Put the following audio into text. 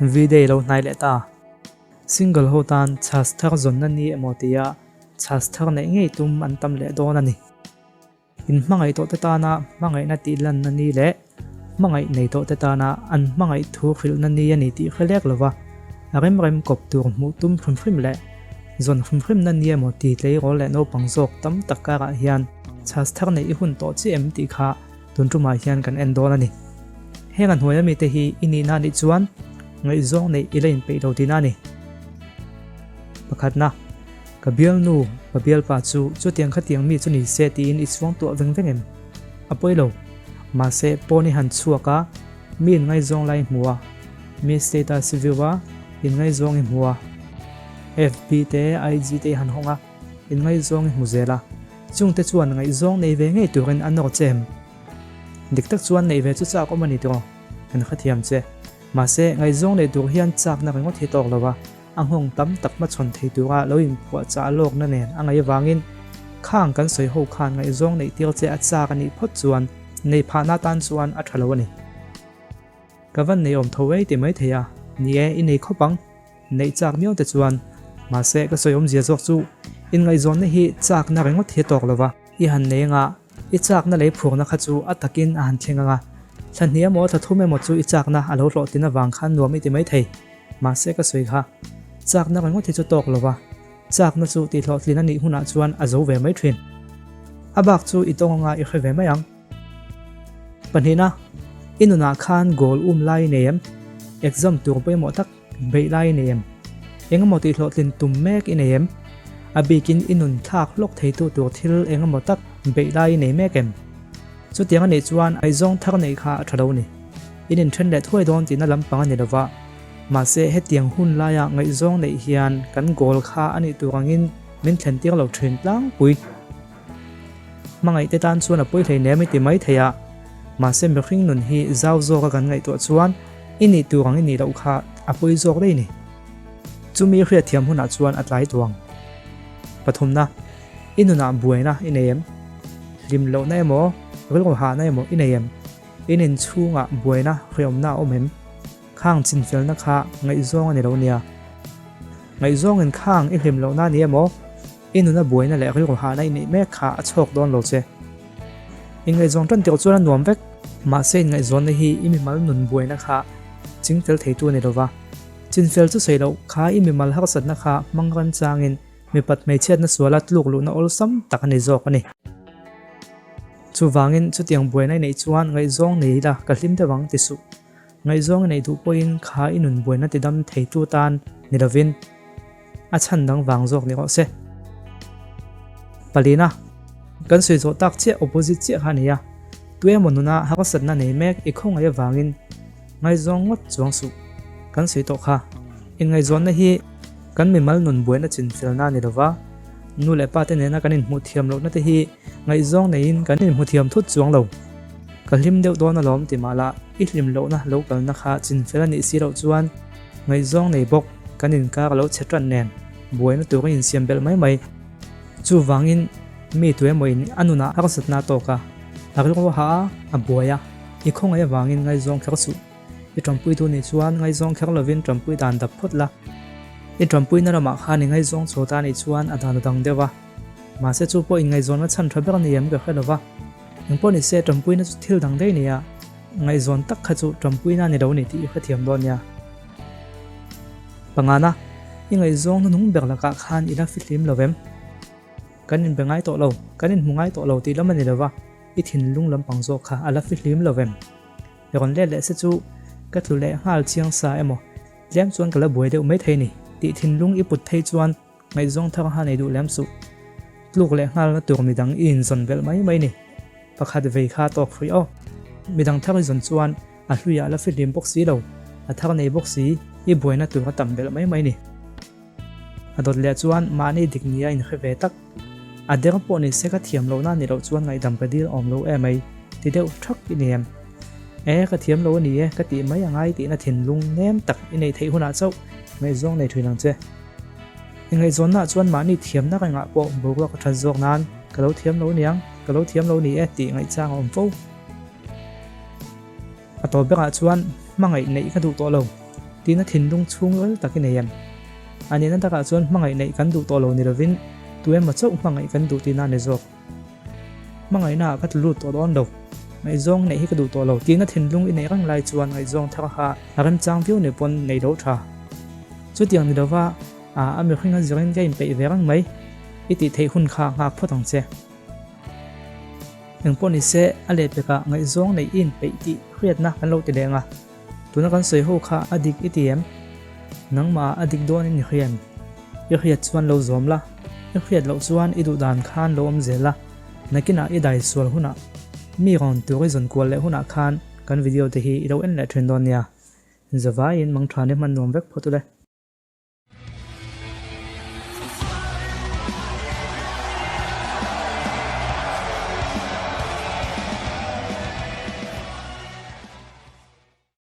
V-Day lo hnai leh ta. Single ho tan chhas thar zawnna ni emaw tia chhas thar neih ngei tum an tam leh dawn a ni. In hmangaih tawhte tana hmangaihna tih lanna ni leh hmangaih nei tawhte tana an hmangaih thu hrilhna ni a ni tih hre lek lova a rem rem kawp tur hmuh tum hrim hrim leh zawn hrim hrimna ni emaw ti tleirawl leh naupang zawk tam tak karah hian chhas thar neih i hun tawh chiah em tih kha tun tumah hian kan en dawn a ni. Heng a hnuaia mite hi i nihna anih chuan ngaihzawng neih i la inpeih lo tihna a ni. Pakhatna, Ka bialnu, ka bialpa chu chutiang khatiang mi chu ni se tiin i chhuang tuah veng veng em? A pawi lo. Mahse, pawn i han chhuak a, mi inngaizawng lai i hmu a, mi status i view a, inngaizawng i hmu a, FB te, IG te i han hawng a, inngaizawng i hmu zel a, chungte chuan ngaihzawng nei ve ngei turin a nawr che em? Dik tak chuan neih ve chu chak awm a ni tawh, kan hrethiam che. Mahse, ngaihzawng neih tur hian chakna ringawt hi tawk lo a, a nghawng tam tak hmachhawn thei tura lo inphuahchah lawkna nen a ngaih avangin khang kan sawi ho khan ngaihzawng neih tir che a chak a nih phawt chuan neih phahna tan chuan a tha lo a ni. Ka van nei awm tho ei ti mai thei a, ni e, i nei khawp ang, neih chak miau te chuan. Mahse, ka sawi awmzia zawk chu inngaihzawnna hi chakna ringawt hi a tawk lo va. I han nei anga, i chakna lei phurna kha chu a takin a han thleng anga, thla hnih emaw thla thum emaw chu i chakna a lo hlawhtlin avang khan nuam i ti mai thei. Mahse ka sawi kha, chakna ringawt hi chu tawk lo va, chakna chu tih hlawhtlin a nih hunah chuan a zo ve mai thin. A bak chu i tawng anga i hre ve mai ang. Pahnihna, i nunah khan goal um lai i nei em? Exam tur pawimawh tak beih lai i nei em? Engemaw tih hlawhtlin tum mek i nei em? A bikin i nun thlak hlawk theitu tur thil engemaw tak beih lai i nei mek em? Chutiang a nih chuan aizawng thar neih kha a tha lo a ni. In inthen leh thuai dawn tihna lampang a ni lova, mahse hetiang hun laia ngaihzawng neih hian kan goal kha a nih tur angin min thlen tir lo thin tlangpui. Hmangaihte tan chuan a pawi hleinem i ti mai thei a, mahse mihring nun hi zau zawka kan ngaihtuah chuan i nih tur ang i nih loh kha a pawi zawk daih a ni. Chumi hriatthiam hunah chuan a tlai tuang. Pathumna, I nunah buaina i nei em? Hlim lohna emaw, rilru hahna emaw i nei em? In inchhungah buaina hreawmna a awm em? Khang chinfelna kha ngaihzawng a ni lo nia. Ngaihzawngin khang i hlim lohna a ni emaw, i nuna buaina leh rilru hahna i neih mek kha a chhawk dawn lo che. Inngaihzawng tan tirh chuan a nuam vek. Mahse inngaihzawnna hi i mimal nun buaina kha chingfel theitu a ni lova. Chinfel chu sawi loh kha i mimal harsatna kha hmang ran changin mipat hmeichhiatna suala tluk luhna awlsam tak a ni zawk a ni. Chuvangin chutiang buaina i neih chuan ngaihzawng nei ila ka hlim deuh ang ti suh. Ngaihzawng i neih duh pawhin kha i nun buaina tidam theitu tan ni lovin a chhan dang vang zawk ni rawh se. Palina, Kan sawi zawh tak chiah opposite chiah kha a ni a, tuemaw nuna harsatna nei mek i khawngaih avangin ngaihzawng ngawt chuang suh. Kan sawi tawh kha, inngaihzawnna hi kan mimal nun buaina chinfelna a ni lova, nu leh pa te nena kan inhmuh thiam lohna te hi ngaihzawng neiin kan inhmu thiam thut chuang lo. Ka hlim deuh dawn alawm ti mah la, i hlim lohna lo kalna kha chinfel a nih si loh chuan ngaihzawng nei bawk kan inkar a lo chhe tan nen buaina tur a insiam belh mai mai. Chuvangin mi tuemaw-in a nunah harsatna a tawk a, a rilru hah a, a buai a, i khawngaih avangin ngaihzawng kher suh. I ṭampui duh nih chuan ngaihzawng kher lovin ṭampui dan dap phawt la. I ṭampuina lamah khan i ngaihzawng chho ta nih chuan a dan a dang deuh a. Mahse chu pawh inngaihzawnna chhan ṭha ber a ni em ka hre lo va. Engpawh ni se ṭampuina chu thil dang daih nia, ngaihzawn tak kha chu ṭampuina a ni lo ni tih i hrethiam dawn nia. Pangana, i ngaihzawng hnuhnung ber lakah khan i la fihlim lo vem? Kan inbe ngai tawh lo, kan inhmu ngai tawh lo tih lam a ni lo va, i thinlung lampang zawk kha a la fihlim lo vem? I rawn let leh se chu ka tlu leh nghal chiang sa emaw, tlem chuan ka la buai deuh mai thei ni tih thinlung i put phei chuan ngaihzawng thar ha nei duh lem suh. Tluk leh nghalna tur midang i inzawn belh mai mai ni. Pakhat vei kha tawk hrui aw. Midang thar i zawn chuan a hluiah la fihlim bawk si lo, a thar nei bawk si, i buaina tur a tam belh mai mai ni. A dawt leh chuan mahni dik nia inhre ve tak. A der pawh ni se ka thiam lohna ni loh chuan ngaihdam ka dil awm lo em mai ti deuh thak i ni em? E, ka thiam lo a ni e ka tih mai a ngai tihna thinlung nem tak i neih theih hunah chauh ngaihzawng nei thin ang che. I ngaihzawnnaah chuan mahni thiamna rengah pawh boruak a that zawk nan ka lo thiam lo niang, ka lo thiam lo ni e tih ngaihchang a awm fo. A tawp berah chuan hmangaih neih ka duh tawh lo. Tihna thinlung chhungril tak i nei em? A nihna takah chuan hmangaih neih kan duh tawh lo ni lovin tu emaw chauh hmangaih kan duh tihna a ni zawk. Hmangaihna ah ka tlu lut tawh dawn lo. Ngaihzawng neih hi ka duh tawh lo. Tihna thinlung i neih reng lai chuan ngaihzawng thar kha a remchang viau nih pawn nei lo tha. Chutiang ni lova a mihring a zirin ka inpeih ve reng mai. I tih theih hun kha nghak phawt ang che. Engpawh ni se a lehpekah ngaihzawng neih i inpeih tih hriatna kan lo ti leng a. Tuna kan sawi ho kha a dik i ti em? Nangmah a dik dawnin i hria em? I hriat chuan lo zawm la, i hriat loh chuan i duh dan khan lo awm zel la, nakinah i dai sual hunah, mi rawn tur i zawn kual leh hunah khan kan video te hi i lo en leh thin dawn nia. Zavaiin mangtha ni hman nuam vek phawt ule.